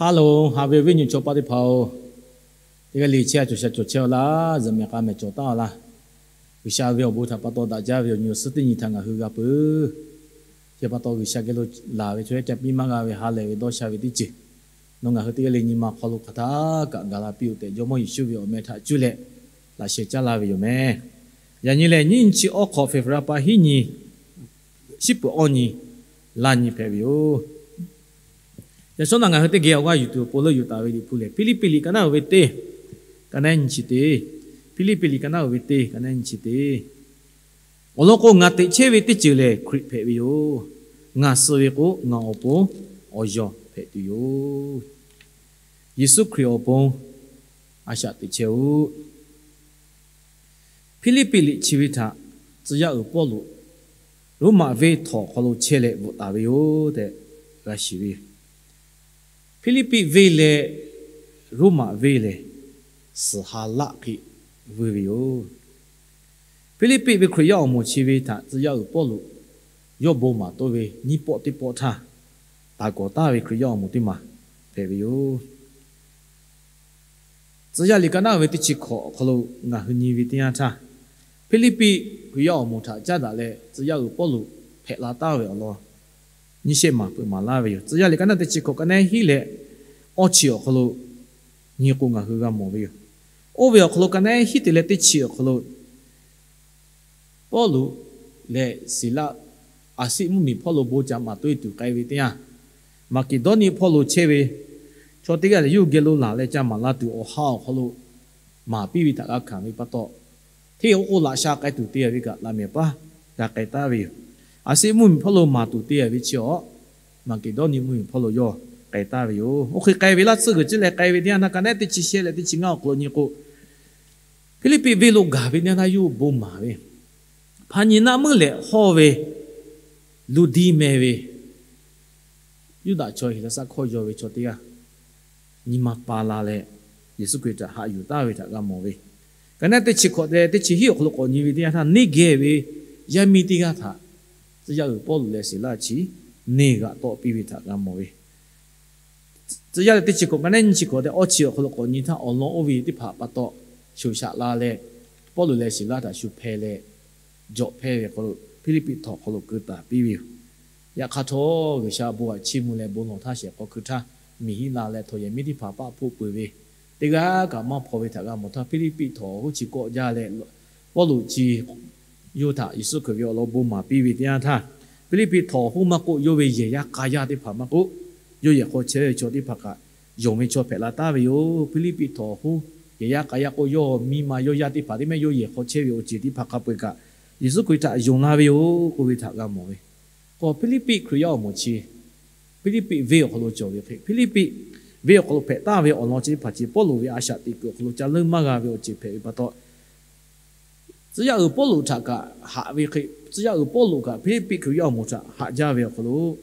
Hello, haꞈ ve awˬ viˉ nyi chaw paˆ teˇ hpaˍ-oˬ, teˇ g'aˇ le chehˇ a cawˬ sha cawˬ chehˇ-aw laˇ, zuhꞈ mehˍ k'a mehˍ cawˬ taˍ-aw laˇ. G'uiˬsha ve awˬ bon htaꞈ pa taw daꞈ jaˇ ve awˬ nyi awˬ suhˉ teˇ nyi htaꞈ ngaˬ hui g'a peuˬ. Chi pa taw G'uiˬsha geh lo laˬ ve chaw yaˇ ca piˇ maˇ g'a ve ha lehˬ ve dawˇ sha ve teˇ ceuˬ, nawˬ ngaˬ hui teˇ g'aˇ le nyi ma hk'aw lo hk'aˬ htaˇ kaꞈ gaˬ la piˇ-oˬ tehꞈ, Jawˇmawˇ Yeˍsuˆ ve awˬ meh htaꞈ cuˇ leh laꞈ sheh caˉ laˇ ve yoˬ meh. Yaꞈ nyi lehˬ, nyiˇ nyi chi awˉ hk'awꞈ February pa hiˉ nyi, shiˉ peuˬ awˇ nyi, laˇ nyi hpehꞈ ve yoˬ. Yaꞈ shawˉ naꞈ ngaˬ hui teˇ geh awˬ g'aˇ yuˬ tuˬ awˬ pon leuˆ yuˬ taˍ ve Liꞈ hpu lehˬ, Hpiˇliˇpiˆ liꞈ ka naˉ uiˍ ve teˇ, ka naˉ nyi chi teˇ, Hpiˇliˇpiˆ liꞈ ka naˉ uiˍ ve teˇ, ka naˉ nyi chi teˇ. Awˬ lawn k'o, ngaˬ teꞈ chehˇ ve teˇ ceuˬ lehˬ, Hkriꞈ hpehꞈ ve yoˬ. Ngaˬ suh ve k'o, ngaˬ awˬ pon awˬ yawˬ hpehꞈ tuˬ yoˬ. Yeˍsuˆ Hkriꞈ awˬ pon a shaꞈ teꞈ chehˇ-oˆ. Hpiˇliˇpiˆ liꞈ chi ve htaꞈ tcuh yaˇ uiˍ Pawˇluꞈ Roˉmaꞈ venˇ htawnˍ awˬ hk'aw lo chehˇ leh bvuhꞈ taˍ ve yoˬ tehꞈ g'a shiˍ ve yoˬ. Hpiˇliˇpiˆ venˇ leh Roˉmaꞈ venˇ lehˬ, suhˍ ha laˆ hk'e vuiˇ ve yoˬ. Hpiˇliˇpiˆ ve Hkriꞈ yaˇ awˬ moˍ chi ve htaꞈ tcuh yaˇ uiˍ Pawˇluꞈ yawˇ bon maˍ toˇ ve nyiˇ pawˆ teˇ pawˆ htaˇ, taˍ gawˬ taˍ ve Hkriꞈ yaˇ awˬ moˍ teˇ maˬ hpehꞈ ve yoˬ. Tcuh yaˇ liꞈ ka naˉ uiˍ ve teˇ chi hkawꞈ awˬ hk'aw lo ngaˬ hui nyi ve teˇ yanˇ htaˇ, Hpiˇliˇpiˆ Hkriꞈ yaˇ awˬ moˍ htaꞈ caˉ daꞈ leh tcuh yaˇ uiˍ Pawˇluꞈ hpehꞈ la taˍ ve awˬ lawn nyiˇ shehˆ maˍ peuˬ maˍ laˇ ve yoˬ. Tcuh yaˇ liꞈ ka naˉ teˇ chi hkawꞈ ka naˉ hiˉ leh awˇ chi awˬ hk'aw lo nyi k'o, ngaˬ hui g'a mawˬ ve yoˬ. Oˇ ve awˬ hk'aw lo ka naˉ hiˉ te leh teˇ chi awˬ hk'aw lo Pawˇluꞈ leh Siˍlaˆ Aˍsiˆ mvuhˇmiˬ hpawˇ lo bon ca maˍ toˇ e tuˬ k'ai ve teˇ yanˇ, Maˍkeˍdawˇniˆ hpawˇ lo chehˇ ve chaw teˇ g'aˇ lehˬ, yawˇ hui geh lo laˬ leh ca maˍ la tuˬ awˬ ha awˬ hk'aw lo maˍ piˇ ve htaꞈ g'a hkanˍ ve pa taw, hteˇ k'o k'o laꞈ sha k'ai tuˬ te a ve kaꞈ laꞈ mehˍ paˉ g'a k'ai taˍ ve yoˬ. Aˍsiˆ mvuhˇmiˬ hpawˇ lo maˍ tuˬ te a ve chi awˬ, Maˍkeˍdawˇniˆ mvuhˇmiˬ hpawˇ lo yawˇ k'ai taˍ ve yoˬ. Oˇ hk'e k'ai ve laˇ tsuhˇ g'uiˬ ciˉ leh k'ai ve teˇ yanˇ htaˇ, ka naˉ teˇ chi shehˆ leh teˇ chi ngaˇ awˬ hk'aw lo nyi k'o, Hpiˇliˇpiˆ venˇ lo gaˬ ve teˇ yanˇ htaˇ yawˇ hui bon maˍ ve, hpa nyi naˆ meuˇ leh hawˇ ve Luˇdiˇ meh ve Yuˇdaꞈ chaw Heˍlaˍsaˆ hkawˇ yaw ve chaw teˇ g'aˇ nyi ma pa la leh, Yeˍsuˆ Hkriꞈ htaꞈ haꞈ yuˬ taˍ ve htaꞈ g'a mawˬ ve. Ka naˉ teˇ chi hkawꞈ te teˇ chi hiˉ awˬ hk'aw lo k'awꞈ nyi ve teˇ yanˇ htaˇ, neˇ geh ve yaˇ miˇ teˇ g'aˇ htaꞈ tcuh yaˇ uiˍ Pawˇluꞈ leh Siˍlaˆ chi neˇ g'aꞈ tawˆ piˇ ve htaꞈ g'a mawˬ ve. Tcuh yaˇ leh teˇ chi hkawꞈ ka naˉ nyi chi hkawꞈ te awˇ chi awˬ hk'aw lo k'awꞈ nyi htaˇ, awˬ lawn oˇ ve teˇ hpaˍ pa taw shoˍ shaꞈ la leh, Pawˇluꞈ leh Siˍlaˆ htaꞈ shu hpeh leh jawꞈ hpehˇ ve hk'aw lo Hpiˇliˇpiˆ htawnˍ hk'aw lo keu taˍ piˇ ve yoˬ. Yaꞈ hk'aˇ htawˇ, G'uiˬsha bon aꞈ chiˇ mvuh leh bon lawˬ htaˇ shehˍ hk'aw hkui htaˇ, miˬ hiˆ la leh htawnˍ yehˬ miˉ teˇ hpaˍ paˆ hpoˆ peuˬ ve teˇ g'aˇ kaꞈ maˇ hpaw ve htaꞈ g'a mawˬ htaˇ, Hpiˇliˇpiˆ htawnˍ hoˉ chi kawˆ jaˇ leh, Pawˇluꞈ chi yawˇ htaꞈ Yeˍsuˆ Hkriꞈ ve awˬ lawn bon maˍ piˇ ve teˇ yanˇ htaˇ, Hpiˇliˇpiˆ htawnˍ hoˉ maˇ k'oˆ, yawˇ ve yehˬ yaˇ k'a yaˇ teˇ hpaˍ maˇ k'oˆ, yawˇ yehˬ hk'aw chehˇ ve chaw teˇ hpaˍ kaꞈ yonˍ ve chaw hpehꞈ la taˍ ve yoˬ. Hpiˇliˇpiˆ htawnˍ hoˉ yehˬ yaˇ k'a yaˇ k'o, yawˇ miˇ ma yawˇ yaˇ teˇ hpaˍ teˇ mehˆ yawˇ yehˬ hk'aw chehˇ ve awˬ ceuˬ teˇ hpaˍ hk'a peu-eˬ kaꞈ Yeˍsuˆ Hkriꞈ htaꞈ yonˍ la ve yoˬ k'oˆ ve htaꞈ g'a mawˬ ve. K'o, Hpiˇliˇpiˆ Hkriꞈ yaˇ awˬ moˍ chi Hpiˇliˇpiˆ venˇ awˬ hk'aw lo cawˬ ve hk'e, Hpiˇliˇpiˆ venˇ awˬ hk'aw lo hpehꞈ taˍ ve awˬ lawn chi teˇ hpaˍ chi Pawˇluꞈ ve a shaꞈ teꞈ kuiˬ awˬ hk'aw lo ca leuˆ maˇ g'a ve awˬ ceuˬ hpehꞈ ve pa taw, tcuh yaˇ uiˍ Pawˇluꞈ htaꞈ kaꞈ haꞈ ve hk'e, tcuh yaˇ uiˍ Pawˇluꞈ kaꞈ Hpiˇliˇpiˆ Hkriꞈ yaˇ awˬ moˍ htaꞈ haꞈ jaˇ ve awˬ hk'aw lo,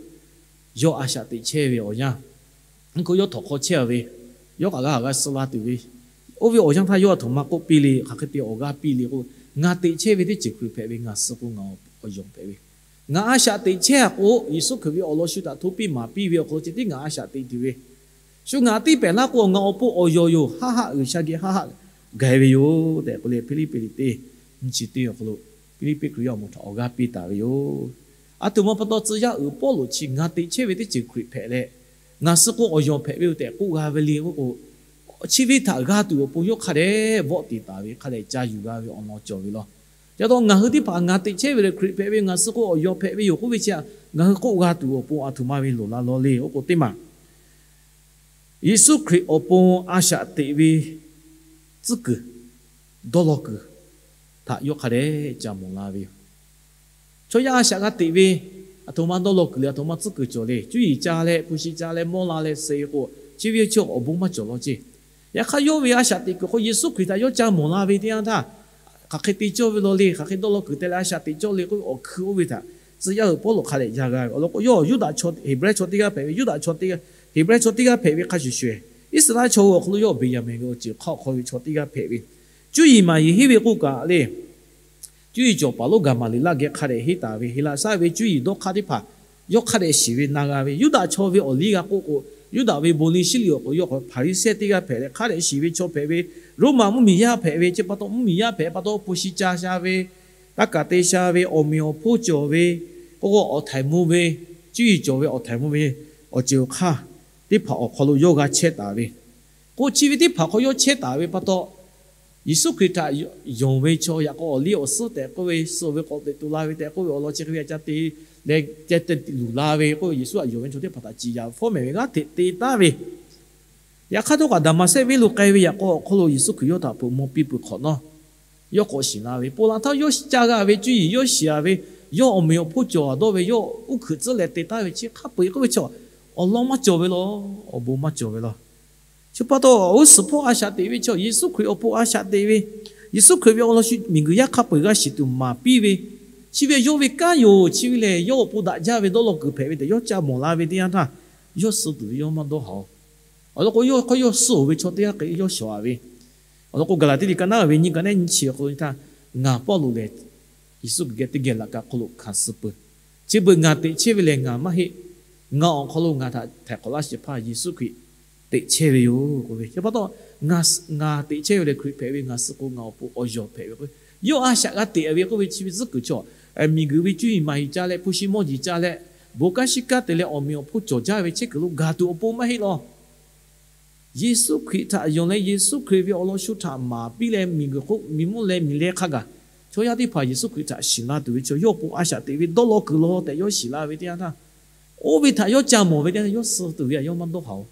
yawˇ a shaꞈ teꞈ chehˇ ve awˬ yanˇ, k'o yawˇ htawnˍ hk'aw chehˇ ve, yawˇ kaꞈ g'a g'a suh la tuˬ ve, oˇ ve awˬ yanˇ htaˇ yawˇ a htoꞈ ma k'oˆ piˇ le, hk'aˬ hk'e te awˬ g'aˇ piˇ le k'o, ngaˬ teꞈ chehˇ ve teˇ ceuˬ Hkriꞈ hpehꞈ ve, ngaˬ suh k'o ngaˬ awˬ yonˍ hpehꞈ ve, ngaˬ a shaꞈ teꞈ chehˇ a k'o, Yeˍsuˆ Hkriꞈ ve awˬ lawn shu htaꞈ hto piˇ maˍ piˇ ve awˬ hk'aw lo ceh tiˉ ngaˬ a shaꞈ teꞈ tuˬ ve, shu ngaˬ tiˇ pehˍ laˇ k'o, ngaˬ awˬ pon awˬ yawˬ yoˬ, haˆ haˆ G'uiˬsha geh haˆ haˆ gaˬ ve yoˬ tehꞈ k'oˆ leh, Hpiˇliˇpiˆ liꞈ teˇ nyiˇ chi teˇ awˬ hk'aw lo Hpiˇliˇpiˆ Hkriꞈ yaˇ awˬ moˍ htaꞈ awˬ g'aˇ piˇ taˍ ve yoˬ. A htoꞈ ma pa taw tcuh yaˇ uiˍ Pawˇluꞈ chi ngaˬ teꞈ chehˇ ve teˇ ceuˬ Hkriꞈ hpehꞈ leh, ngaˬ suh k'o awˬ yawˬ hpehꞈ ve yoˬ tehꞈ k'oˆ g'a ve le k'oˆ k'o, chi ve htaꞈ g'a tuˬ awˬ pon yawˇ hk'a dehꞈ vawˆ tiˍ taˍ ve, hk'a dehꞈ ca yuˬ g'a ve awˬ lawn cawˬ ve law. Ca taw ngaˬ hui teˇ hpaˍ ngaˬ teꞈ chehˇ ve leh Hkriꞈ hpehꞈ ve, ngaˬ suh k'o awˬ yawˬ hpehꞈ ve yoˬ k'oˆ ve chi, ngaˬ hui k'oˆ g'a tuˬ awˬ pon a htoꞈ ma ve loˍ la law le k'oˆ k'o, teˇ maˬ Yeˍsuˆ Hkriꞈ awˬ pon a shaꞈ teꞈ ve tcuhˉ kuiˬ, dawˇ law kuiˬ htaꞈ yawˇ hk'a dehꞈ ca mawˬ la ve yoˬ. Chaw yaˇ a shaꞈ g'a teꞈ ve, a htoꞈ ma dawˇ law kuiˬ le, a htoꞈ ma tcuhˉ kuiˬ cawˬ le. Cuˇ yiˍ ca leh, hpu shi ca leh, mawˇ la leh suh e k'o, chi ve chi awˬ bon maˇ cawˬ law ceˇ. Yaꞈ hk'aˇ, yawˇ ve a shaꞈ teꞈ kuiˬ hk'aw Yeˍsuˆ Hkriꞈ htaꞈ yawˇ ca mawˬ la ve teˇ yanˇ htaˇ, hk'aˬ hk'e te cawˇ ve law le, hk'aˬ hk'e dawˇ law kuiˬ te leh a shaꞈ teꞈ cawˇ le k'oˆ ve awˬ hkui oˇ ve htaꞈ tcuh yaˇ uiˍ Pawˇluꞈ hk'a dehꞈ ca g'a ve awˬ lawn k'o, yawˇ Yuˇdaꞈ chaw, Heˍbrehˇ chaw teˇ g'aˇ hpehꞈ ve, Yuˇdaꞈ chaw teˇ g'aˇ, Heˍbrehˇ chaw teˇ g'aˇ hpehꞈ ve hk'a shuˍ shuˍ, Iˉsaˍreˍlaˆ chaw hui awˬ hk'aw lo yawˇ Beˍyaˍmenˍ ve awˬ ceuˬ hk'aw hk'aw ve chaw teˇ g'aˇ hpehꞈ ve, cuˇ yiˍ maˍ yiˍ henˇ ve k'oˆ kaꞈ le, cuˇ yiˍ cawˬ paˍ lonˉ Gaˍmaˍleˍlaˆ geh hk'a dehꞈ henˇ taˍ ve, Heˍlaˍsaˆ ve cuˇ yiˍ dawˇ hk'aˇ teˇ hpaˍ yawˇ hk'a dehꞈ shiˍ ve na g'a ve, Yuˇdaꞈ chaw ve awˬ liˇ g'a k'oˆ k'o, Yuˇdaꞈ ve bon liˇ shiˉ liꞈ awˬ hk'aw lo yawˇ hk'aw Hpaˍriˍsehˇ teˇ g'aˇ hpehꞈ leh, hk'a dehꞈ shiˍ ve chaw hpehꞈ ve, Roˉmaꞈ mvuhˇmiˬ yaˇ hpehꞈ ve, chi pa taw mvuhˇmiˬ yaˇ hpehꞈ pa taw, hpu shi ca sha ve, taˇ kaꞈ te sha ve, awˬ meꞈ awˬ hponˇ cawˬ ve, k'oˆ k'o awˬ htaiˍ mvuh ve, cuˇ yiˍ cawˬ ve awˬ htaiˍ mvuh ve, awˬ ceuˬ awˬ hk'aˇ teˇ hpaˍ awˬ hk'aw lo yawˇ g'a chehˇ taˍ ve, k'o chi ve teˇ hpaˍ hk'aw yawˇ chehˇ taˍ ve pa taw, Yeˍsuˆ Hkriꞈ htaꞈ yonˍ ve chaw yaꞈ k'aw awˬ liˇ awˬ suhˉ tehꞈ k'oˆ ve, suh ve k'awꞈ teꞈ tu la ve tehꞈ k'oˆ ve, awˬ lawn chi hk'e ve a ca te leh ceh te luˬ la ve k'oˆ ve, Yeˍsuˆ htaꞈ yonˍ ve chaw teˇ hpaˍ htaꞈ ciˍ yaꞈ ve fawˉ mehˍ ve g'aˇ hteꞈ te taˉ ve, yaꞈ hk'aˇ htawˇ kaꞈ Daˍmaˍsehˆ venˇ lo k'ai ve yaꞈ k'aw awˬ hk'aw lo Yeˍsuˆ Hkriꞈ yawˇ htaꞈ hpeuꞈ maw piˇ peuˬ hk'awꞈ nawˉ, yawˇ k'awꞈ shiˍ la ve, ponˬ laˬ htaˇ yawˇ ca g'a ve cuˇ yiˍ yawˇ shiˍ ve, yawˇ awˬ meꞈ awˬ hponˇ cawˬ dawˇ ve, yawˇ uˉ hkuiꞈ tcuhˉ leh te taˉ ve chi hk'a peu-eˬ k'oˆ ve chaw, awˬ lawn maˇ cawˬ ve law, awˬ bon maˇ cawˬ ve law. Chi pa taw, awˬ g'uˇ suhˍ hpawˇ a shaꞈ teꞈ ve chaw, Yeˍsuˆ Hkriꞈ awˬ pon a shaꞈ teꞈ ve, Yeˍsuˆ Hkriꞈ ve awˬ lawn shu miˬguiˬ yaˇ hk'a peu-eˬ g'a shiˍ tuˬ maˍ piˇ ve, chi ve yawˇ ve kanˉ yoˬ. Chi ve lehˬ yawˇ awˬ pon daꞈ jaˇ ve dawˇ law kuiˬ hpehꞈ ve tehꞈ yawˇ ca mawˬ la ve teˇ yanˇ htaˇ, yawˇ suh tuˬ ve yawˇ maˇ dawˇ haˍ-oˬ. Awˬ lawn k'o, yawˇ hk'aˇ yawˇ suh-oˬ ve chaw teˇ g'aˇ hk'e yawˇ shawˍ-a ve, awˬ lawn k'o, Gaˍlaˍtiˆ liꞈ ka naˉ ve nyiˇ ka naˉ nyiˇ chi awˬ hk'aw lo nyi htaˇ, ngaˬ Pawˇluꞈ lehˬ, Yeˍsuˆ Hkriꞈ geh teˇ geh laꞈ ka hk'oˆ lo hkanˍ suh peuˬ. Chi beuꞈ ngaˬ teꞈ chehˇ ve lehˬ ngaˬ maˇ heˆ. Ngaˬ awˬ hk'aw lo ngaˬ htaꞈ htaiˍ hk'awꞈ laˇ shehˍ hpaˇ Yeˍsuˆ Hkriꞈ teꞈ chehˇ ve yoˬ k'oˆ ve. Chi pa taw, ngaˬ teꞈ chehˇ ve lehˬ Hkriꞈ hpehꞈ ve, ngaˬ suh k'o ngaˬ awˬ pon awˬ yawˬ hpehꞈ ve k'o, yawˇ a shaꞈ g'a teꞈ ve k'oˆ ve chi ve tcuhˉ kuiˬ chaw, miˬguiˬ ve cuˇ yiˍ maˍ yiˍ ca leh, hpu shi mawˇ jeˬ ca leh, bon kanˉ shiˉ kanˉ te leh awˬ meꞈ awˬ hponˇ cawˬ jaˇ ve chehˇ kuiˬ lo gaˬ tuˬ awˬ pon maˇ heˆ law. Yeˍsuˆ Hkriꞈ htaꞈ yonˍ leh Yeˍsuˆ Hkriꞈ ve awˬ lawn shu htaꞈ maˍ piˇ leh miˬguiˬ hk'oˆ miˬ mvuhˇ leh miˬ leh hk'a gaˬ, chaw yaˇ teˇ hpaˍ Yeˍsuˆ Hkriꞈ htaꞈ shiˍ la tuˬ ve chaw, yawˇ awˬ pon a shaꞈ teꞈ ve dawˇ law kuiˬ law tehꞈ yawˇ shiˍ la ve teˇ yanˇ htaˇ, oˇ ve htaꞈ yawˇ ca mawˬ ve teˇ yanˇ htaˇ yawˇ suh tuˬ ve htaꞈ yawˇ maˇ dawˇ haˍ-oˬ.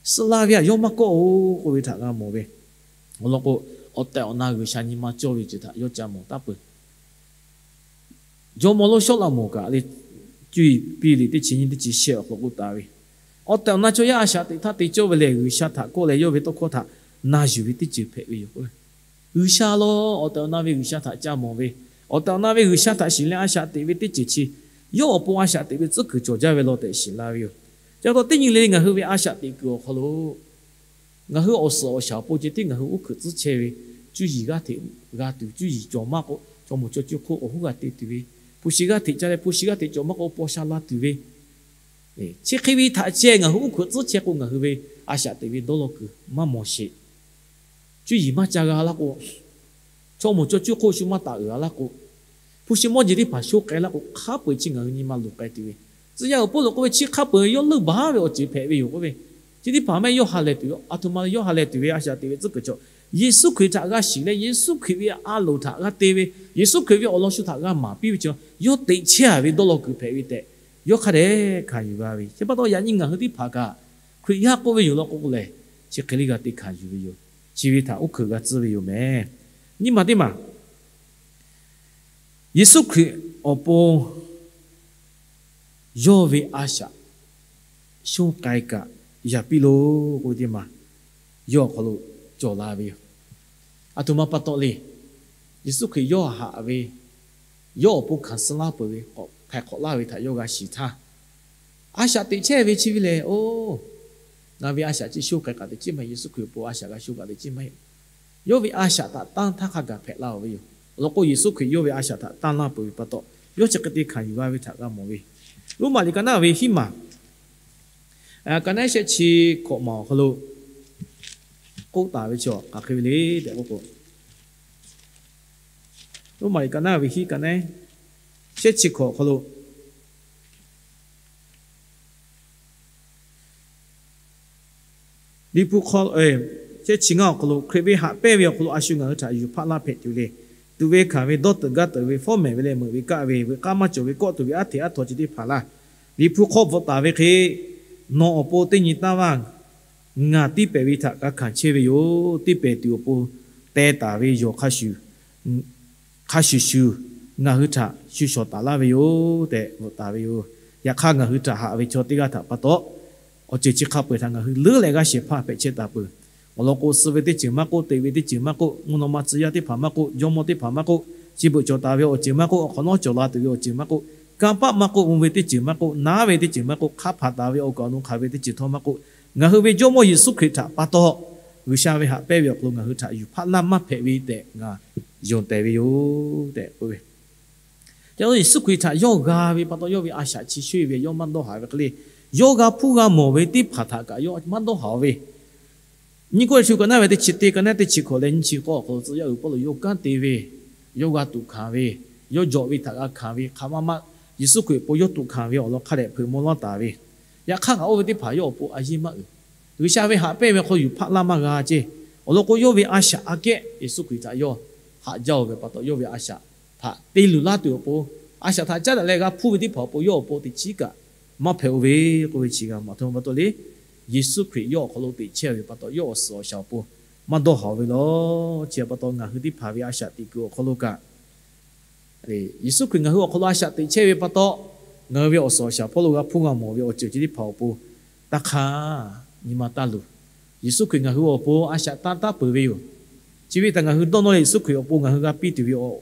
Suh la ve htaꞈ yawˇ maˇ kawˆ-oˬ k'oˆ ve htaꞈ g'a mawˬ ve. Awˬ lawn k'o, awˬ tehˬ awˬ na G'uiˬsha nyi ma cawˇ ve ceuˬ htaꞈ yawˇ ca mawˬ taˉ peuˬ. Jawˇmawˇ lonˉ Sawˉlaꞈmonˍ kaꞈ leh, cuˇ yiˍ piˇ liꞈ teˇ chi nyiˇ teˇ chi shehˆ awˬ hk'aw k'oˆ taˍ ve, awˬ tehˬ awˬ na chaw yaˇ a shaꞈ teꞈ htaˇ te cawˇ ve lehˬ, G'uiˬsha htaꞈ kawˆ leh yawˇ ve tawˇ hkawˇ htaꞈ na yuˬ ve teˇ ceuˬ hpehꞈ ve yoˬ. G'uiˬsha law, awˬ tehˬ awˬ na ve G'uiˬsha htaꞈ ca mawˬ ve, awˬ tehˬ awˬ na ve G'uiˬsha htaꞈ shiˍ leh a shaꞈ teꞈ ve teˇ ceuˬ chi, yawˇ awˬ pon a shaꞈ teꞈ ve tcuhˉ kuiˬ cawˬ jaˇ ve law tehꞈ shiˍ la ve yoˬ. Chi pa taw teˇ nyi le ngaˬ hui ve a shaꞈ teꞈ kuiˬ awˬ hk'aw lo ngaˬ hui awˬ suhˍ awˬ shaˍ awˬ pon ceh tiˉ ngaˬ hui uˉ hkuiꞈ tcuhˉ chehˇ ve, cuˇ yiˍ g'aˇ hteꞈ g'a tuˬ, cuˇ yiˍ cawˬ maˇ k'o, chaw moˍ chaw cuˇ hk'oˆ awˬ hoˉ g'a te tuˬ ve, hpu shi g'aˇ hteꞈ ca leh hpu shi g'aˇ hteꞈ cawˬ maˇ k'o, paw sha la tuˬ ve, chi hk'e ve htaꞈ ceh ngaˬ hui uˉ hkuiꞈ tcuhˉ chehˇ k'o, ngaˬ hui ve a shaꞈ teꞈ ve dawˇ law kuiˬ maˇ mawˬ sheˍ. Cuˇ yiˍ maˇ ca g'a laˇ k'o, chaw moˍ chaw cuˇ hk'oˆ shu maˇ taˍ uiˍ a laˇ k'o, hpu shi mawˇ jeˬ teˇ hpaˍ sho k'ai laˇ k'o, hk'a peu-eˬ chi ngaˬ hui nyi ma luˬ k'ai tuˬ ve, tcuh yaˇ awˬ Pawˇluꞈ k'oˆ ve, chi hk'a peu-eˬ yawˇ leuˆ baˬ ve awˬ ceuˬ hpehꞈ ve yoˬ k'oˆ ve. Chi teˇ hpaˍ mehˆ yawˇ ha lehˬ tuˬ ve, a htoꞈ ma yawˇ ha lehˬ tuˬ ve a shaꞈ teꞈ ve tcuhˉ kuiˬ chaw, Yeˍsuˆ Hkriꞈ htaꞈ g'a shiˍ leh Yeˍsuˆ Hkriꞈ ve a loˍ htaꞈ g'a te ve, Yeˍsuˆ Hkriꞈ ve awˬ lawn shu htaꞈ g'a maˍ piˇ ve chaw, yawˇ teꞈ chehˇ-a ve dawˇ law kuiˬ hpehꞈ ve tehꞈ, yawˇ hk'a dehꞈ hkanˍ yuˬ g'a ve. Chi pa taw yaꞈ nyi ngaˬ hui teˇ hpaˍ kaꞈ, Hkriꞈ yaˇ k'oˆ ve yoˬ law k'o k'o lehˬ, chi hk'e le g'a te hkanˍ yuˬ ve yoˬ. Chi ve htaꞈ uˉ hkuiꞈ g'a tcuhˉ ve yoˬ mehˍ. Nyiˇ maˬ teˇ maˬ, Yeˍsuˆ Hkriꞈ awˬ pon yawˇ ve a shaꞈ shonˇ k'ai kaꞈ yaˍ piˇ loˬ k'oˆ ve teˇ maˬ yawˇ awˬ hk'aw lo cawˬ la ve yoˬ. A htoꞈ ma pa taw le. Yeˍsuˆ Hkriꞈ yawˇ haꞈ ve, yawˇ awˬ pon hkanˍ suh laˇ peuˬ ve, htaiˍ hk'awꞈ laˇ ve htaꞈ yawˇ g'a shiˍ htaˇ, a shaꞈ teꞈ chehˇ ve chi ve lehˬ, oˬ, ngaˬ ve a shaꞈ chi shonˇ k'ai kaꞈ teꞈ chehˇ maˇ heˆ, Yeˍsuˆ Hkriꞈ awˬ pon a shaꞈ g'a shonˇ kaꞈ teꞈ chehˇ maˇ heˆ. Yawˇ ve a shaꞈ htaꞈ tanˇ htaˇ hk'a gaˬ hpehꞈ laˇ-oˬ ve yoˬ. Awˬ lawn k'o, Yeˍsuˆ Hkriꞈ yawˇ ve a shaꞈ htaꞈ tanˇ laˇ peuˬ ve pa taw, yawˇ chi hk'e te hkanˍ yuˬ g'a ve htaꞈ g'a mawˬ ve. Roˉmaꞈ liꞈ ka naˉ ve hiˉ maˬ, ka naˉ shehˆ chi hkawꞈ maˬ awˬ hk'aw lo k'oˆ taˍ ve chi hk'aˬ hk'e ve le tehꞈ k'oˆ k'o, Roˉmaꞈ liꞈ ka naˉ ve hiˉ ka naˉ shehˆ chi hkawꞈ awˬ hk'aw lo Liꞈ hpu hk'aw, shehˆ chi ngaˇ awˬ hk'aw lo, Hkriꞈ ve haꞈ pehnˇ ve awˬ hk'aw lo a shu ngaˬ hui htaꞈ yuˬ hpaˆ laˇ hpehꞈ tuˬ le. Tuꞈ ve hkanˍ ve, dawˇ teuꞈ gaˇ teuꞈ ve, fawˉ mehˍ ve leh meuꞈ ve kaˆ ve, veuꞈ k'aˇ maˇ cawˬ ve kawˆ tuˬ ve aˉ hteꞈ aˉ htaw ceh teˇ hpaˍ laˇ. Liꞈ hpu hk'aw bvuhꞈ taˍ ve hk'e, nawˬ awˬ pon teˇ nyi taˇ vaˇ ngaˬ tiˇ pehˍ ve htaꞈ g'a hkanˍ chehˇ ve yoˬ. Tiˇ pehˍ tuˬ awˬ pon teh taˍ ve yawˬ hk'a shuˍ shuˍ ngaˬ hui htaꞈ shu shawˍ taˍ laˇ ve yoˬ tehꞈ bvuhꞈ taˍ ve yoˬ. Yaꞈ hk'aˇ, ngaˬ hui htaꞈ haꞈ ve chaw teˇ g'aˇ htaꞈ pa taw, awˬ ceuˬ chi hk'a peu-eˬ htaꞈ ngaˬ hui leuˉ leh g'aˇ shehˍ hpaˇ hpehꞈ chehˇ taˍ peuˬ. Awˬ lawn k'o, suh ve teˇ ceuˬ maˇ k'oˆ, teꞈ ve teˇ ceuˬ maˇ k'oˆ, mvuhˇ naw ma tcuh yaˇ teˇ hpaˍ maˇ k'oˆ, jawˇmawˇ teˇ hpaˍ maˇ k'oˆ, chi beuꞈ cawˬ taˍ ve awˬ ceuˬ maˇ k'oˆ, awˬ hk'awꞈ nawˉ cawˬ la tuˬ ve awˬ ceuˬ maˇ k'oˆ, kanˇ paˆ maˇ k'oˆ, mvuh ve teˇ ceuˬ maˇ k'oˆ, naˉ ve teˇ ceuˬ maˇ k'oˆ, hk'a hpanˍ taˍ ve awˬ kaˍ awˬ nu hk'aˬ ve teˇ ceuˬ htawˇ maˇ k'oˆ, ngaˬ hui ve Jawˇmawˇ Yeˍsuˆ Hkriꞈ htaꞈ pa taw, G'uiˬsha ve haꞈ pehnˇ ve awˬ hk'aw lo ngaˬ hui htaꞈ yuˬ hpaˆ laˇ maˇ hpehꞈ ve tehꞈ ngaˬ yonˍ tehˬ ve yoˬ tehꞈ k'oˆ ve. Ca lo Yeˍsuˆ Hkriꞈ htaꞈ yawˇ g'a ve pa taw, yawˇ ve a shaꞈ chi sho-eˬ ve yawˇ maˇ dawˇ haˍ ve hk'e le. yawˇ g'a hpuˇ g'a mawˬ ve teˇ hpaˍ htaꞈ kaꞈ yawˇ maˇ dawˇ haˍ ve. Nyiˇ Kawˇrenˍhtuˆ ka naˉ ve teˇ chi teˇ, ka naˉ teˇ chi hkawꞈ leh nyiˇ chi k'awˇ awˬ hk'aw lo tcuh yaˇ uiˍ Pawˇluꞈ yawˇ kanˉ te ve, yawˇ g'a tuꞈ hkanˍ ve, yawˇ jawꞈ ve htaꞈ g'a hkanˍ ve hk'a maˇ maˇ, Yeˍsuˆ Hkriꞈ awˬ pon yawˇ tuꞈ hkanˍ ve awˬ lawn hk'a dehꞈ hpeuꞈ maw laˇ taˍ ve. Yaꞈ hk'aˇ kaꞈ oˇ ve teˇ hpaˍ yawˇ awˬ pon a yeˇ maˇ uiˍ. G'uiˬsha ve haꞈ pehnˇ ve hk'aw yuˬ hpaˆ laˇ maˇ g'a ceˇ. Awˬ lawn k'o, yawˇ ve a shaꞈ aꞈ kehˉ Yeˍsuˆ Hkriꞈ htaꞈ yawˇ haꞈ jaˇ-oˬ ve pa taw, yawˇ ve a shaꞈ htaꞈ te luˬ laˇ tuˬ awˬ pon, a shaꞈ htaꞈ caˉ daꞈ leh g'a hpuˇ ve teˇ hpaˍ awˬ pon yawˇ awˬ pon teꞈ chiˉ kaꞈ maˇ hpehꞈ oˇ ve k'oˆ ve chi g'a mawˬ. Aˬ htoꞈ ma pa taw le, Yeˍsuˆ Hkriꞈ yawˇ awˬ hk'aw lo teꞈ chehˇ ve pa taw, yawˇ awˬ suhˍ awˬ shaˍ awˬ pon maˇ dawˇ haˍ ve law. Chi pa taw ngaˬ hui teˇ hpaˍ ve a shaꞈ teꞈ kuiˬ awˬ hk'aw lo kaꞈ Yeˍsuˆ Hkriꞈ ngaˬ hui awˬ hk'aw lo a shaꞈ teꞈ chehˇ ve pa taw, ngaˬ hui ve awˬ suhˍ awˬ shaˍ hpawˇ lo g'a hpuˇ g'a mawˬ ve awˬ ceuˬ chi teˇ hpaˍ awˬ pon taˇ hk'aˇ nyi ma taˇ luˬ. Yeˍsuˆ Hkriꞈ ngaˬ hui awˬ pon a shaꞈ tanˇ taˉ peuˬ ve yoˬ. Chi ve htaꞈ ngaˬ hui dawˇ nawˇ leh Yeˍsuˆ Hkriꞈ awˬ pon ngaˬ hui g'a piˇ tuˬ ve awˬ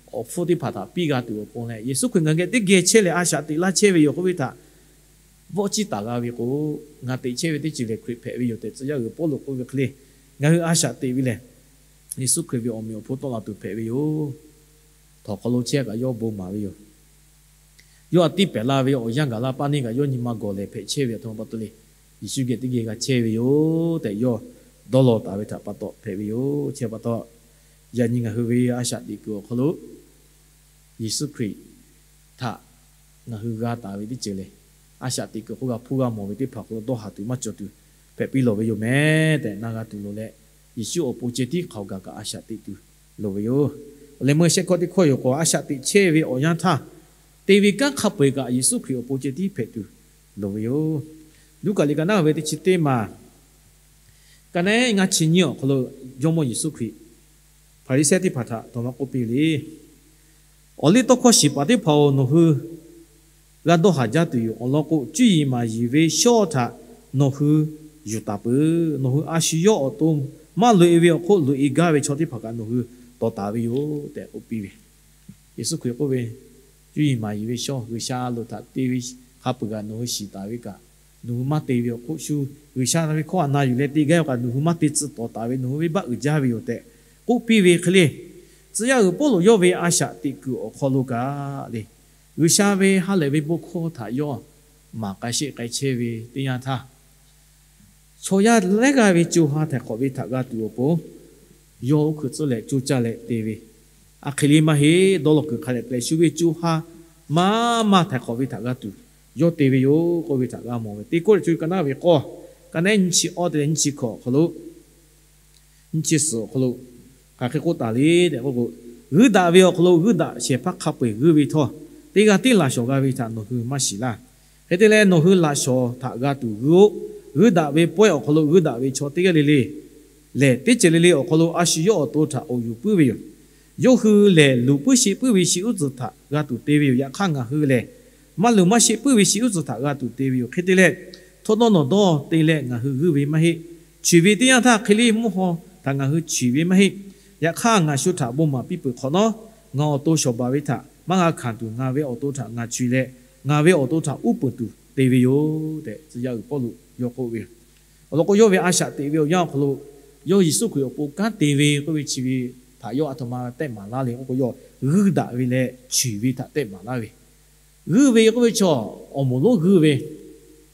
hpfuhˇ teˇ hpaˍ htaꞈ piˇ g'a tuˬ awˬ pon leh, Yeˍsuˆ Hkriꞈ ngaˬ hui geh teˇ geh chehˇ leh a shaꞈ teꞈ laˇ chehˇ ve yoˬ k'oˆ ve htaꞈ vawˆ chiˇ taˍ g'a ve k'o, ngaˬ teꞈ chehˇ ve teˇ ceuˬ lehˬ Hkriꞈ hpehꞈ ve yoˬ tehꞈ tcuh yaˇ uiˍ Pawˇluꞈ k'oˆ ve hk'e le, ngaˬ hui a shaꞈ teꞈ ve lehˬ, Yeˍsuˆ Hkriꞈ ve awˬ meꞈ awˬ hponˇ tawˆ la tuˬ hpehꞈ ve yoˬ. Htawnˍ hk'aw lo chehˇ kaꞈ yawˇ bon maˍ ve yoˬ. Yawˇ a tiˉ pehˍ la ve awˬ yanˇ gaˬ la paˇ neˇ kaꞈ yawˇ nyi ma gawˬ lehˬ hpehꞈ chehˇ ve aˬ htoꞈ ma pa taw le, Yeˍsuˆ geh teˇ geh g'a chehˇ ve yoˬ tehꞈ yawˇ dawˇ law taˍ ve htaꞈ pa taw hpehꞈ ve yoˬ. Chi pa taw, yaꞈ nyi ngaˬ hui ve a shaꞈ teꞈ kuiˬ awˬ hk'aw lo Yeˍsuˆ Hkriꞈ htaꞈ ngaˬ hui g'a taˍ ve teˇ ceuˬ lehˬ, a shaꞈ teꞈ kuiˬ hk'oˆ g'a hpuˇ g'a mawˬ ve teˇ hpaˍ hk'aw lo dawˇ haˍ tuˬ maˇ cawˬ tuˬ hpehꞈ piˇ lawˬ ve yoˬ mehˍ tehꞈ na g'a tuˬ loˍ leh, Yeˍsuˆ awˬ pon ceh tiˉ hk'aoˍ gaˬ kaꞈ a shaꞈ teꞈ tuˬ loˍ ve yoˬ. Awˬ leh meuˇ shehˆ hkawˇ teˇ hkawˇ yoˬ k'o, a shaꞈ teꞈ chehˇ ve awˬ yanˇ htaˇ, te ve kanˉ hk'a peu-eˬ kaꞈ Yeˍsuˆ Hkriꞈ awˬ pon ceh tiˉ hpehꞈ tuˬ loˍ ve yoˬ. Luˉkaꞈ liꞈ ka naˉ ve teˇ chi teˇ maˬ, ka naˉ ngaˇ chi nyiˇ awˬ hk'aw lo Jawˇmawˇ Yeˍsuˆ Hkriꞈ Hpaˍriˍsehˇ teˇ hpaˍ htaꞈ aˬ htoꞈ ma k'oˆ piˇ le. Awˬliˇtawˇhkawˇ shiˍ paˍ teˇ hpaˍ-oˬ, nawˬ hui g'a dawˇ haˍ jaˇ tuˬ yoˬ. Awˬ lawn k'o, cuˇ yiˍ maˍ yiˍ ve shawˇ htaꞈ nawˬ hui yuˬ taˍ peuˬ. Nawˬ hui a shu yawˇ awˬ to maˇ loꞈ-e ve awˬ hk'oˆ loꞈ-e gaˇ ve chaw teˇ hpaˍ kaꞈ nawˬ hui tawˍ taˍ ve yoˬ tehꞈ k'oˆ piˇ ve. Yeˍsuˆ Hkriꞈ k'oˆ ve, cuˇ yiˍ maˍ yiˍ ve shawˇ G'uiˬsha lo htaꞈ te ve hk'a peu-eˬ kaꞈ nawˬ hui shiˍ taˍ ve kaꞈ, nawˬ hui maˇ te ve awˬ hk'oˆ shu G'uiˬsha ve hkawˇ htaꞈ na yuˬ leh te gaˇ ve kaꞈ nawˬ hui maˇ te tcuh tawˍ taˍ ve nawˬ hui venˇbaˆ uiˍ jaˇ ve yoˬ tehꞈ k'oˆ piˇ ve hk'e le. Tcuh yaˇ uiˍ Pawˇluꞈ yawˇ ve a shaꞈ teꞈ kuiˬ awˬ hk'aw lo kaꞈ le, G'uiˬsha ve ha lehˬ ve bon hkawˇ htaꞈ yawˇ maˍ k'ai sheˆ k'ai chehˇ ve teˇ yanˇ htaˇ, chaw yaˇ lehˉ g'aˇ ve co ha htaiˍ hk'awꞈ ve htaꞈ g'a tuˬ awˬ pon, yawˇ oˇ hkui tcuhˉ leh coˇ caˇ leh te ve, a hk'e le maˇ heˆ. Dawˇ law kuiˬ hk'a dehꞈ te leh shu ve co ha maˇ maˇ htaiˍ hk'awꞈ ve htaꞈ g'a tuˬ yawˇ te ve yoˬ k'oˆ ve htaꞈ g'a mawˬ ve. Teˇ Kawˇrenˍhtuˆ ka naˉ ve k'awˇ, ka naˉ nyiˇ chi awˇ te leh nyiˇ chi hkawꞈ awˬ hk'aw lo nyiˇ chi suhˍ awˬ hk'aw lo hk'aˬ hk'e k'oˆ taˍ le tehꞈ k'oˆ k'o, g'uiˇ daꞈ ve awˬ hk'aw lo g'uiˇ daꞈ shehˍ hpaˇ hk'a peu-eˬ g'uiˇ ve htawˇ, teˇ g'aˇ tiˉ laꞈ shawnˍ g'a ve htaꞈ nawˬ hui maˇ shiˍ laˇ. Hk'e te leh, nawˬ hui laꞈ shawnˍ htaꞈ g'a tuˬ g'uiˇ-oˆ. G'uiˇ daꞈ ve pawehˇ awˬ hk'aw lo g'uiˇ daꞈ ve chaw teˇ g'aˇ le le lehˬ, teˇ ceuˬ le le awˬ hk'aw lo a shu yawˇ awˬ to htaꞈ awˬ yuˬ puiˉ ve yoˬ. Yawˇ hui lehˬ, luˬ puiˉ sheˆ puiˉ ve shi uˉ tcuhˬ htaꞈ g'a tuˬ te ve yoˬ. Yaꞈ hk'aˇ, ngaˬ hui lehˬ, maˇ luˬ maˇ sheˆ puiˉ ve shi uˉ tcuhˬ htaꞈ g'a tuˬ te ve yoˬ. Hk'e te leh, htawˇ dawˇ nawˬ dawˇ te leh ngaˬ hui g'uiˇ ve maˇ heˆ. Choˬ ve teˇ yanˇ htaˇ hk'e le mvuhˇ haw htaꞈ ngaˬ hui choˬ ve maˇ heˆ. Yaꞈ hk'aˇ, ngaˬ shu htaꞈ bon maˍ piˇ peuˬ hk'awꞈ nawˉ, ngaˬ awˬ to shawˍ baˬ ve htaꞈ maˇ g'a hkanˍ tuˬ, ngaˬ ve awˬ to htaꞈ ngaˬ choˬ leh, ngaˬ ve awˬ to htaꞈ uˉ peunˍ tuˬ te ve yoˬ tehꞈ, tcuh yaˇ uiˍ Pawˇluꞈ yawˇ k'oˆ ve yoˬ. Awˬ lawn k'o, yawˇ ve a shaꞈ teꞈ ve awˬ yanˇ awˬ hk'aw lo, yawˇ Yeˍsuˆ Hkriꞈ awˬ pon kanˉ te ve k'oˆ ve chi ve htaꞈ yawˇ aˬ htoꞈ ma tehˆ maˍ laˇ le k'oˆ k'o, yawˇ g'uiˇ daꞈ ve leh choˬ ve htaꞈ tehˆ maˍ laˇ ve. G'uiˇ ve k'oˆ ve chaw, awˬ moˍ lonˉ g'uiˇ ve,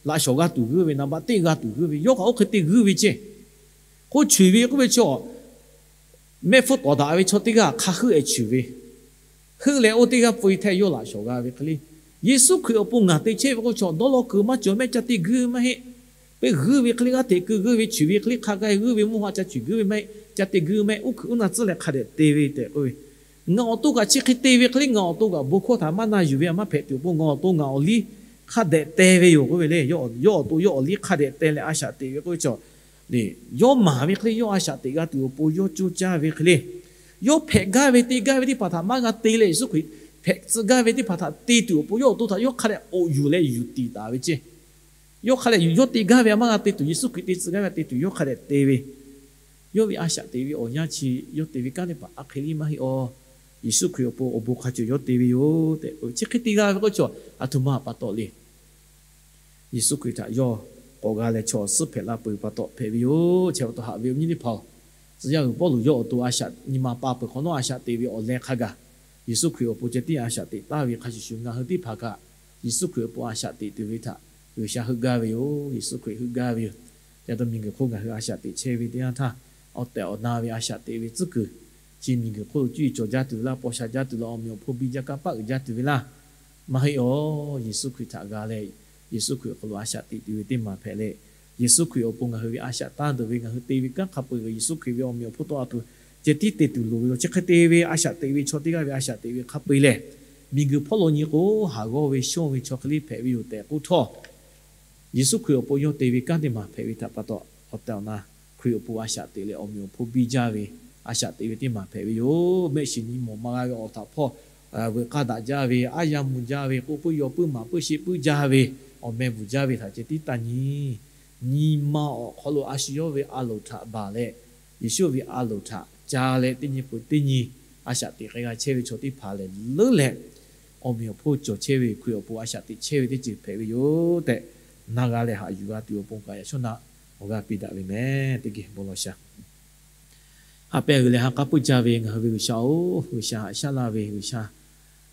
laꞈ shawnˍ g'a tuˬ g'uiˇ ve, naˍ baꞈ teˇ g'a tuˬ g'uiˇ ve, yawˇ kaꞈ oˇ hk'e te g'uiˇ ve ceˇ. K'o, choˬ ve k'oˆ ve chaw, mehˆ hpfuhˇ tawˍ daꞈ ve chaw teˇ g'aˇ hk'a heuˆ-eh choˬ ve, heuˆ leh oˇ teˇ g'aˇ peu-e htehˇ yawˇ laꞈ shawnˍ g'a ve hk'e le. Yeˍsuˆ Hkriꞈ awˬ pon ngaˬ te chehˇ ve k'oˆ ve chaw, dawˇ law kuiˬ maˇ cawˬ mehˆ ca te g'uiˇ maˇ heˆ. Peuˬ g'uiˇ ve hk'e le g'aˇ hteꞈ keu g'uiˇ ve, choˬ ve hk'e le hk'a gaˇ g'uiˇ ve, mvuhˇ haw ca choˬ g'uiˇ ve maˇ heˆ, ca te g'uiˇ maˇ heˆ, uˉ hkuiꞈ uˉ na tcuhˉ leh hk'a dehꞈ te ve tehꞈ k'oˆ ve. Ngaˬ awˬ to kaꞈ chi hk'e te ve hk'e le, ngaˬ awˬ to kaꞈ bon hkawˇ htaꞈ maˇ na yuˬ ve maˇ hpehꞈ tuˬ awˬ pon ngaˬ awˬ to ngaˬ awˬ liˇ hk'a dehꞈ te ve yoˬ k'oˆ ve le. Yawˇ awˬ to yawˇ awˬ liˇ hk'a dehꞈ te leh a shaꞈ teꞈ ve k'oˆ ve chaw, yawˇ maˍ ve hk'e le yawˇ a shaꞈ teꞈ g'a tuˬ awˬ pon yawˇ coˇ caˇ ve hk'e le, yawˇ hpehꞈ gaˇ ve te gaˇ ve teˇ hpaˍ htaꞈ maˇ g'a te leh, Yeˍsuˆ Hkriꞈ hpehꞈ tcuh gaˇ ve teˇ hpaˍ htaꞈ te tuˬ awˬ pon yawˇ awˬ to htaꞈ yawˇ hk'a dehꞈ awˬ yuˬ leh yuˬ tiˍ taˍ ve ceˇ. Yawˇ hk'a dehꞈ yuˬ, yawˇ te gaˇ ve a maˇ g'a te tuˬ, Yeˍsuˆ Hkriꞈ te tcuh gaˇ ve te tuˬ yawˇ hk'a dehꞈ te ve. Yawˇ ve a shaꞈ teꞈ ve awˬ yanˇ chi yawˇ te ve kanˉ teˇ hpaˍ a hk'e le maˇ heˆ awˬ. Yeˍsuˆ Hkriꞈ awˬ pon awˬ bon hk'a cawˬ yawˇ te ve yoˬ tehꞈ k'oˆ ve. Chi hk'e te g'a ve k'oˆ ve chaw, aˬ htoꞈ ma pa taw le. Yeˍsuˆ Hkriꞈ htaꞈ yawˇ k'awꞈ g'a leh chaw suhˉ hpehꞈ la peuˬ pa taw hpehꞈ ve yoˬ. Chi pa taw haꞈ ve awˬ nyi teˇ hpaˍ-oˬ, tcuh yaˇ uiˍ Pawˇluꞈ yawˇ awˬ to a shaꞈ nyi ma pa peuˬ hk'awꞈ nawˉ a shaꞈ teꞈ ve awˬ leh hk'a gaˬ, Yeˍsuˆ Hkriꞈ awˬ pon ceh tiˉ a shaꞈ teꞈ taˍ ve hk'a shuˍ shuˍ, ngaˬ hui teˇ hpaˍ kaꞈ Yeˍsuˆ Hkriꞈ awˬ pon a shaꞈ teꞈ tuˬ ve htaꞈ G'uiˬsha heuˆ gaˇ ve yoˬ. Yeˍsuˆ Hkriꞈ heuˆ gaˇ ve yoˬ. Yaꞈ taw miˬguiˬ hk'oˆ ngaˬ hui a shaꞈ teꞈ chehˇ ve teˇ yanˇ htaˇ, awˬ tehˬ awˬ na ve a shaꞈ teꞈ ve tcuhˉ kuiˬ, chi miˬguiˬ hk'oˆ lo cuˇ yiˍ cawˬ jaˇ tuˬ laˇ, paw sha jaˇ tuˬ laˇ, awˬ meꞈ awˬ hponˇ biˇ jaˇ kanˇ paˆ uiˍ jaˇ tuˬ ve laˇ, maˇ heˆ awˬ. Yeˍsuˆ Hkriꞈ htaꞈ g'a leh, Yeˍsuˆ Hkriꞈ awˬ hk'aw lo a shaꞈ teꞈ tuˬ ve teˇ maˬ hpehꞈ leh, Yeˍsuˆ Hkriꞈ awˬ pon ngaˬ hui ve a shaꞈ tanˇ tuˬ ve, ngaˬ hui te ve kanˉ hk'a peu-eˬ Yeˍsuˆ Hkriꞈ ve awˬ meꞈ awˬ hponˇ tawˆ la tuˬ ceh tiˉ te tuˬ loˍ ve yoˬ. Chi hk'e te ve a shaꞈ teꞈ ve chaw teˇ g'aˇ ve a shaꞈ teꞈ ve hk'a peu-eˬ lehˬ, miˬguiˬ hpawˇ lo nyi k'o haˍ g'awˇ ve shonˇ ve chaw hk'e le hpehꞈ ve yoˬ tehꞈ k'oˆ htawˇ, Yeˍsuˆ Hkriꞈ awˬ pon yawˇ te ve kanˉ teˇ maˬ hpehꞈ ve htaꞈ pa taw, awˬ tehˬ awˬ na Hkriꞈ awˬ pon a shaꞈ teꞈ leh awˬ meꞈ awˬ hponˇ biˇ jaˇ ve a shaꞈ teꞈ ve teˇ maˬ hpehꞈ ve yoˬ. Mehˆ shiˍ nyi mawˬ maˇ g'a ve awˬ htaꞈ hpawˇ veuꞈ k'aˇ daꞈ jaˇ ve, aˉ yaˇ mvuh jaˇ ve, k'oˆ puiˉ yaw puiˉ maˍ puiˉ sheˆ puiˉ jaˇ ve awˬ meh bvuhˬ jaˇ ve htaꞈ ceh tiˉ taˇ nyi. Nyi ma awˬ hk'aw lo a shu yawˇ ve a loˍ htaꞈ baˬ leh, Yeˍsuˆ ve a loˍ htaꞈ ca leh teˇ nyi peuˬ teˇ nyi a shaꞈ teꞈ k'ai g'a chehˇ ve chaw teˇ hpaˍ lehˬ leuˉ leh, awˬ meꞈ awˬ hponˇ cawˬ chehˇ ve Hkriꞈ awˬ pon a shaꞈ teꞈ chehˇ ve teˇ ceuˬ hpehꞈ ve yoˬ tehꞈ, na g'a leh haꞈ yuˬ g'a tuˬ awˬ pon kaꞈ yaꞈ shawˉ naˆ awˬ g'aˇ piˇ daꞈ ve meh. Teˇ geh bon lawˬ sha. Haꞈ pehˇ g'uiˬ leh ha k'aˉ puiˉ jaˇ ve ngaˬ hui ve G'uiˬsha-oˬ, G'uiˬsha haꞈ shaˉ laˇ ve, G'uiˬsha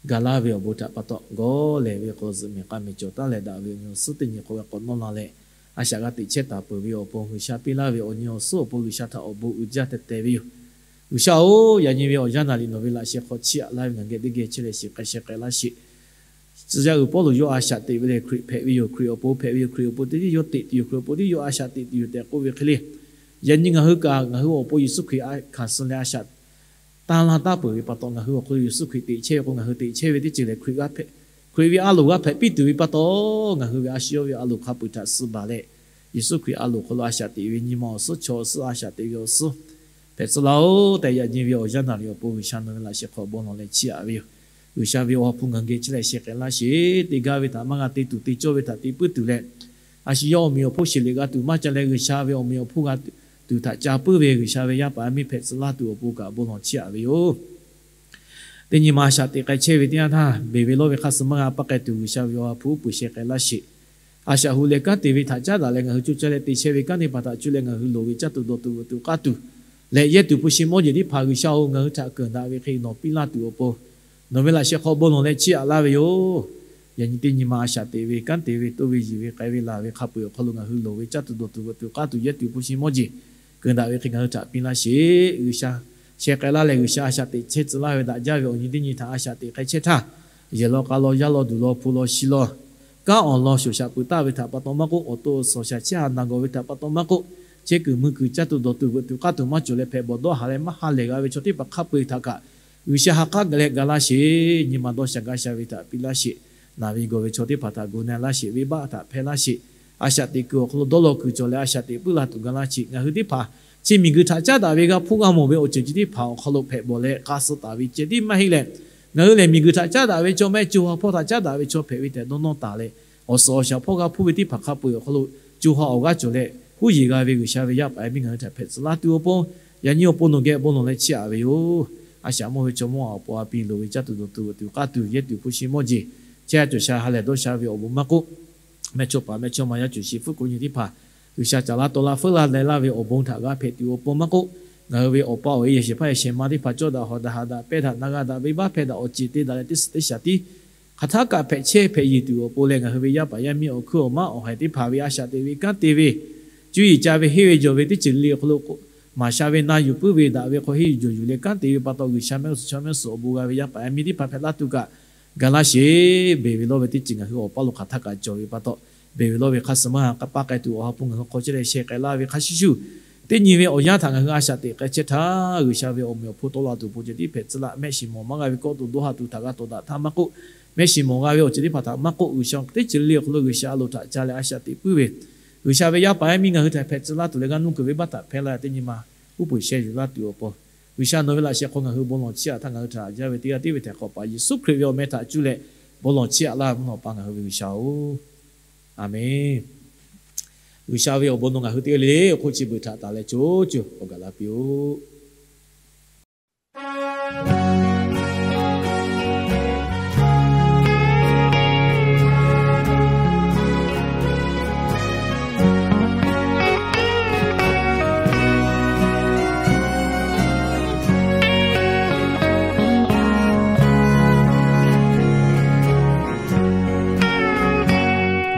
gaˬ laˇ ve awˬ bon htaꞈ pa taw, gawˇ lehˬ ve k'o zuhꞈ mehˬ k'a mehˬ cawˬ taˉ leh daꞈ ve awˬ nyi awˬ suhˉ teˇ nyi hk'aw g'a k'awꞈ nawˇ la leh, a shaꞈ g'a teꞈ chehˇ taˍ peuˬ ve awˬ pon G'uiˬsha piˇ laˇ ve awˬ nyi awˬ suhˉ awˬ pon G'uiˬsha htaꞈ awˬ bon uiˍ jaˇ teh teh ve yoˬ. G'uiˬsha-oˬ, yaꞈ nyi ve awˬ yanˇ naˍ riˍ nawˬ ve laꞈ sheh hk'aw chiˇ aꞈ laˇ ve ngaˬ geh teˇ geh chehˇ leh shiˍ k'ai sheh k'ai laˇ sheˍ. Tcuh yaˇ uiˍ Pawˇluꞈ yawˇ a shaꞈ teꞈ ve lehˬ Hkriꞈ hpehꞈ ve yoˬ. Hkriꞈ awˬ pon hpehꞈ ve yoˬ. Hkriꞈ awˬ pon teˇ ceuˬ yawˇ teꞈ tuˬ yoˬ. Hkriꞈ awˬ pon teˇ ceuˬ yawˇ a shaꞈ teꞈ tuˬ yoˬ tehꞈ k'oˆ ve hk'e le, yaꞈ nyi ngaˬ hui kaꞈ ngaˬ hui awˬ pon Yeˍsuˆ Hkriꞈ a hkanˍ suh leh a shaꞈ tanˇ laˇ taˉ peuˬ ve pa taw, ngaˬ hui awˬ hk'aw lo Yeˍsuˆ Hkriꞈ teꞈ chehˇ ve k'o, ngaˬ hui teꞈ chehˇ ve teˇ ceuˬ lehˬ Hkriꞈ g'a hpehꞈ, Hkriꞈ ve a loˍ g'a hpehꞈ piˇ tuˬ ve pa taw, ngaˬ hui ve a shu yawˇ ve a loˍ hk'a peu-eˬ htaꞈ suh baˬ leh, Yeˍsuˆ Hkriꞈ a loˍ hk'aw lo a shaꞈ teꞈ ve nyi ma awˬ suhˉ, chaw awˬ suhˉ a shaꞈ teꞈ ve awˬ suhˉ hpehꞈ tcuh laˇ-oˬ tehꞈ, yaꞈ nyi ve awˬ yanˇ naˍ riˍ awˬ pon G'uiˬsha nawˬ ve laꞈ sheh hk'aw bon lawˬ leh chiˇ aꞈ ve yoˬ. G'uiˬsha ve awˬ ha hpu ngaˬ geh chehˇ leh sheh k'ai laˇ sheˍ. Te gaˇ ve htaꞈ maˇ g'a te tuˬ te cawˇ ve htaꞈ te puiˉ tuˬ leh, a shu yawˇ awˬ meꞈ awˬ hponˇ sheˍ liꞈ g'a tuˬ maˇ ca leh G'uiˬsha ve awˬ meꞈ awˬ hponˇ g'a tuˬ htaꞈ ca puiˉ ve G'uiˬsha ve yaˇ paˍ yaˇ miˇ hpehꞈ tcuh laˇ tuˬ awˬ pon kaꞈ bon lawˬ chiˇ aꞈ ve yoˬ. Teˇ nyi ma a shaꞈ teꞈ k'ai chehˇ ve teˇ yanˇ htaˇ, beˬ ve lawˇ ve hk'aˇ suh maˇ g'a paˇ k'ai tuˬ G'uiˬsha ve awˬ ha hpu uˉ peunˍ sheh k'ai laˇ sheˍ. A shaꞈ hu leh kanˉ te ve htaꞈ caˉ daꞈ leh ngaˬ hui co caˇ leh te chehˇ ve kanˉ teˇ hpaˍ htaꞈ cuˇ leh ngaˬ hui loˍ ve caˇ tuˬ dawˬ tuˬ veuꞈ tuˬ k'aˇ tuˬ leh yehˇ tuˬ hpu shi mawˇ jeˬ teˇ hpaˍ G'uiˬsha-oˬ, ngaˬ hui htaꞈ keunˍ daꞈ ve hk'e nawˬ piˇ laˇ tuˬ awˬ pon nawˬ ve laꞈ sheh hk'aw bon lawˬ leh chiˇ aꞈ laˇ ve yoˬ. Yaꞈ nyi teˇ nyi ma a shaꞈ teꞈ ve kanˉ te ve toˇ ve yiˬ ve k'ai ve laˬ ve hk'a peu-eˬ awˬ hk'aw lo ngaˬ hui loˍ ve caˇ tuˬ dawˬ tuˬ veuꞈ tuˬ k'aˇ tuˬ yehˇ tuˬ hpu shi mawˇ jeˬ keunˍ daꞈ ve hk'e ngaˬ hui htaꞈ piˇ laˇ sheˍ. G'uiˬsha sheh k'ai laˇ leh G'uiˬsha a shaꞈ teꞈ chehˇ tcuh laˇ ve daꞈ jaˇ ve awˬ nyi teˇ nyi htaꞈ a shaꞈ teꞈ k'ai chehˇ htaˇ, yehˬ law k'a law yaˇ law duˬ law hpu law shi law, kanˉ awˬ lawn shoˍ shaꞈ pui taˍ ve htaꞈ pa taw maˇ k'oˆ, awˬ to awˬ suhˍ awˬ shaˍ chehˇ ha naˬ gawˬ ve htaꞈ pa taw maˇ k'oˆ, chehˇ kuiˬ mui kuiˬ caˇ tuˬ dawˬ tuˬ veuꞈ tuˬ k'aˇ tuˬ maˇ cawˬ leh hpehꞈ bawˬ dawˇ haˍ leh maˇ ha lehˬ g'a ve chaw teˇ hpaˍ hk'a peu-eˬ htaꞈ kaꞈ G'uiˬsha ha k'aˉ gaˬ leh ga laˇ sheˍ. Nyi ma dawˇ sha gaˇ sha ve htaꞈ piˇ laˇ sheˍ. Naˬ ve gawˬ ve chaw teˇ hpaˍ htaꞈ gu na laˇ sheˍ. Venˇbaˆ htaꞈ hpehˇ laˇ sheˍ. A shaꞈ teꞈ kuiˬ awˬ hk'aw lo dawˇ law kuiˬ cawˬ leh a shaꞈ teꞈ puiˉ la tuˬ ga laˇ sheˍ. Ngaˬ hui teˇ hpaˍ chi miˬguiˬ htaꞈ caˉ daꞈ ve g'a hpuˇ g'a mawˬ ve awˬ ceuˬ chi teˇ hpaˍ awˬ hk'aw lo hpehꞈ bawˬ leh k'a suh taˍ ve ceh tiˉ maˇ heˆ leh, ngaˬ hui lehˬ miˬguiˬ htaꞈ caˉ daꞈ ve chaw mehˆ, co ha hpawˇ htaꞈ caˉ daꞈ ve chaw hpehꞈ ve tehꞈ dawˇ nawˇ taˍ leh, awˬ suhˍ awˬ shaˍ hpawˇ g'a hpuˇ ve teˇ hpaˍ hk'a peu-eˬ awˬ hk'aw lo co ha awˬ g'aˇ cawˬ leh huˉ yeˬ g'a ve G'uiˬsha ve yaˇ paˍ yaˇ miˇ ngaˬ hui htaꞈ hpehꞈ tcuh laˇ tuˬ awˬ pon, yaꞈ nyi awˬ pon nawˬ geh bon lawˬ leh chiˇ aꞈ ve yoˬ. A shaꞈ mawˇ ve chaw mawˇ awˬ pon a piˇ loˍ ve caˇ tuˬ dawˬ tuˬ veuꞈ tuˬ k'aˇ tuˬ yehˇ tuˬ hpu shi mawˇ jeˬ, chehˇ ha cawˬ sha ha lehˬ dawˇ sha ve awˬ bon maˇ k'oˆ, mehˇchawˇpaˍ mehˇchawˇma yaˇ cawˬ shi hpfuhˆ k'o nyi teˇ hpaˍ G'uiˬsha caˍ laˇ taw laˇ feuˉ laˇ leh laˇ ve awˬ bon htaꞈ g'a hpehꞈ tuˬ awˬ pon maˇ k'oˆ, ngaˬ hui ve awˬ pa awˬ e yehˬ shehˍ hpaˇ yehˬ shehˍ ma teˇ hpaˍ cawˇ daꞈ hawˍ daꞈ haꞈ daꞈ pehˇ daꞈ na g'a daꞈ venˇbaˆ hpehˇ daꞈ awˬ ceˬ te daꞈ leh teˇ suhˍ teˇ shaˍ tiˉ hk'aˬ htaˇ kaꞈ hpehꞈ chehˇ hpehꞈ yeˬ tuˬ awˬ pon leh ngaˬ hui ve yaˇ paˍ yaˇ miˇ awˬ hkuiˉ awˬ maˇ awˬ haiˬ teˇ hpaˍ ve a shaꞈ teꞈ ve kanˉ te ve, cuˇ yiˍ ca ve henˇ ve jawˬ ve teˇ ceuˬ le awˬ hk'aw lo maˍ sha ve na yuˬ puiˉ ve daꞈ ve hk'aw henˇ yuˬ jawˬ yuˬ leh kanˉ te ve pa taw G'uiˬsha mehˆ g'uˇ suhˍ chaw mehˆ g'uˇ suhˍ awˬ bon g'a ve yaˇ paˍ yaˇ miˇ teˇ hpaˍ hpehꞈ laˇ tuˬ kaꞈ ga laˇ sheˍ. Beˬ ve lawˇ ve teˇ ceuˬ ngaˬ hui awˬ paˇ lo hk'aˬ htaˇ kaꞈ cawˬ ve pa taw, beˬ ve lawˇ ve hk'aˇ suh maˇ g'a paˇ k'ai tuˬ awˬ ha hpu ngaˬ hui hk'aw chehˇ leh sheh k'ai laˇ ve hk'a shuˍ shuˍ, teˇ nyi ve awˬ yanˇ htaꞈ ngaˬ hui a shaꞈ teꞈ k'ai chehˇ htaˇ, G'uiˬsha ve awˬ meꞈ awˬ hponˇ tawˆ la tuˬ awˬ pon ceh tiˉ hpehꞈ tcuh laˇ. Mehˆ shiˍ mawˬ maˇ g'a ve kawˆ to dawˇ ha tuˬ htaꞈ g'a tawˍ daꞈ htaˇ maˇ k'oˆ, mehˆ shiˍ mawˬ g'a ve awˬ ceuˬ teˇ hpaˍ htaꞈ maˇ k'oˆ, G'uiˬsha teˇ ceuˬ le awˬ hk'aw lo G'uiˬsha a loˍ htaꞈ ca leh a shaꞈ teꞈ puiˉ ve G'uiˬsha ve yaˇ paˍ yaˇ miˇ ngaˬ hui htaꞈ hpehꞈ tcuh laˇ tuˬ leh g'aˇ nuˇ kuiˬ venˇbaˆ htaꞈ hpehˇ laˇ teˇ nyi ma uˉ peunˍ sheh yuˬ laˇ tuˬ awˬ pon, G'uiˬsha nawˬ ve laꞈ sheh hk'aw ngaˬ hui bon lawˬ chiˇ aꞈ htaˇ ngaˬ hui htaꞈ haꞈ jaˇ ve teˇ g'aˇ tiˉ ve tehꞈ k'awꞈ paˍ Yeˍsuˆ Hkriꞈ ve awˬ meh htaꞈ cuˇ leh bon lawˬ chiˇ aꞈ laˇ ve mvuhˇ naw pa ngaˬ hui ve G'uiˬsha-oˬ, Aˍmenˍ. G'uiˬsha ve awˬ bon nawˬ ngaˬ hui teˇ g'aˇ le le awˬ hk'oˆ chi beuꞈ htaꞈ taˍ leh co co k'awꞈ gaˬ la piˇ-oˆ.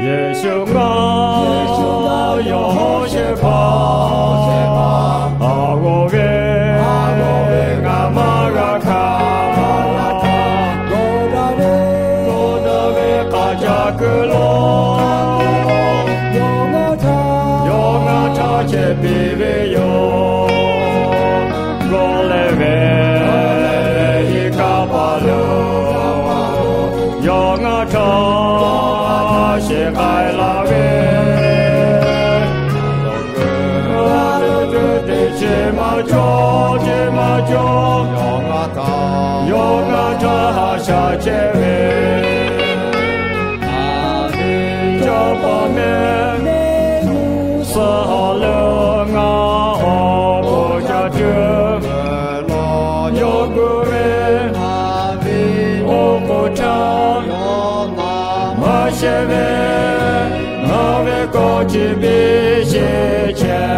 Yeˍsuˆ ngaˬ yawˇ hawˉ shehˍ hpaˇ, a g'awˬ ve ngaˬ maˇ g'a hkanˍ. Gawˇ daꞈ ve k'aꞈ ca kuiˬ lo, yawˇ ngaˬ htaˇ chehˇ piˇ ve yoˬ. Gawˇ leh ve iˉ kaˆ paˍ lo, yawˇ ngaˬ htaˇ shiˍ k'ai laˇ ve, teˇ ceuˬ maˇ cawˬ, ceuˬ maˇ cawˬ, yawˇ ngaˬ htaˇ haꞈ shaˍ chehˇ ve, ca paˍ mehˆ suh haˍ leh ngaˬ awˬ bon ca tuˬ yawˇ gu ve, oˇ k'o htaˇ maˇ shehˍ ve, ngaˬ ve kawˇ chi biˇ sheˍ chehˇ.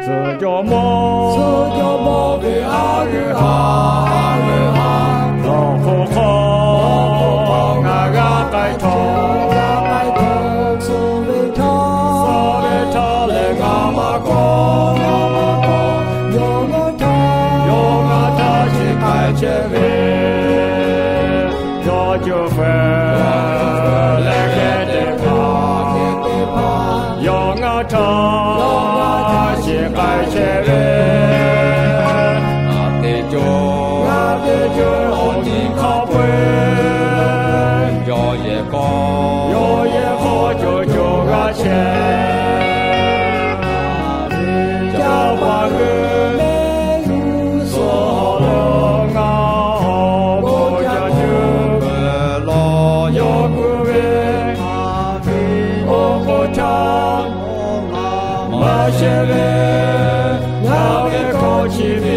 Tcuh jawˇ mawˇ, tcuh jawˇ mawˇ ve a g'euˆ ha, a g'euˆ ha, lawˬ hk'oˆ hk'aw ngaˬ g'a k'ai htawˇ, g'a k'ai htawˇ, suh ve htaˇ, suh ve htaˇ lehˬ ngaˬ maˇ kawˆ, ngaˬ maˇ kawˆ, yawˇ ngaˬ htaˇ, yawˇ ngaˬ htaˇ shiˍ k'ai chehˇ ve, yawˇ cuˇ feu leh geh teˇ hpaˍ, yawˇ ngaˬ htaˇ shiˍ k'ai chehˇ ve, ngaˬ teˇ co, ngaˬ teˇ co awˬ nyi hk'a peu-eˬ, yawˇ yehˬ hk'aw, yawˇ yehˬ hk'aw co co g'a chehˇ. Ca paˍ hui suh haˍ leh ngaˬ awˬ bon ca tuˬ lawˬ yawˇ gu ve, oˇ k'o htaˇ maˇ shehˍ ve, ngaˬ ve kawˇ chi ve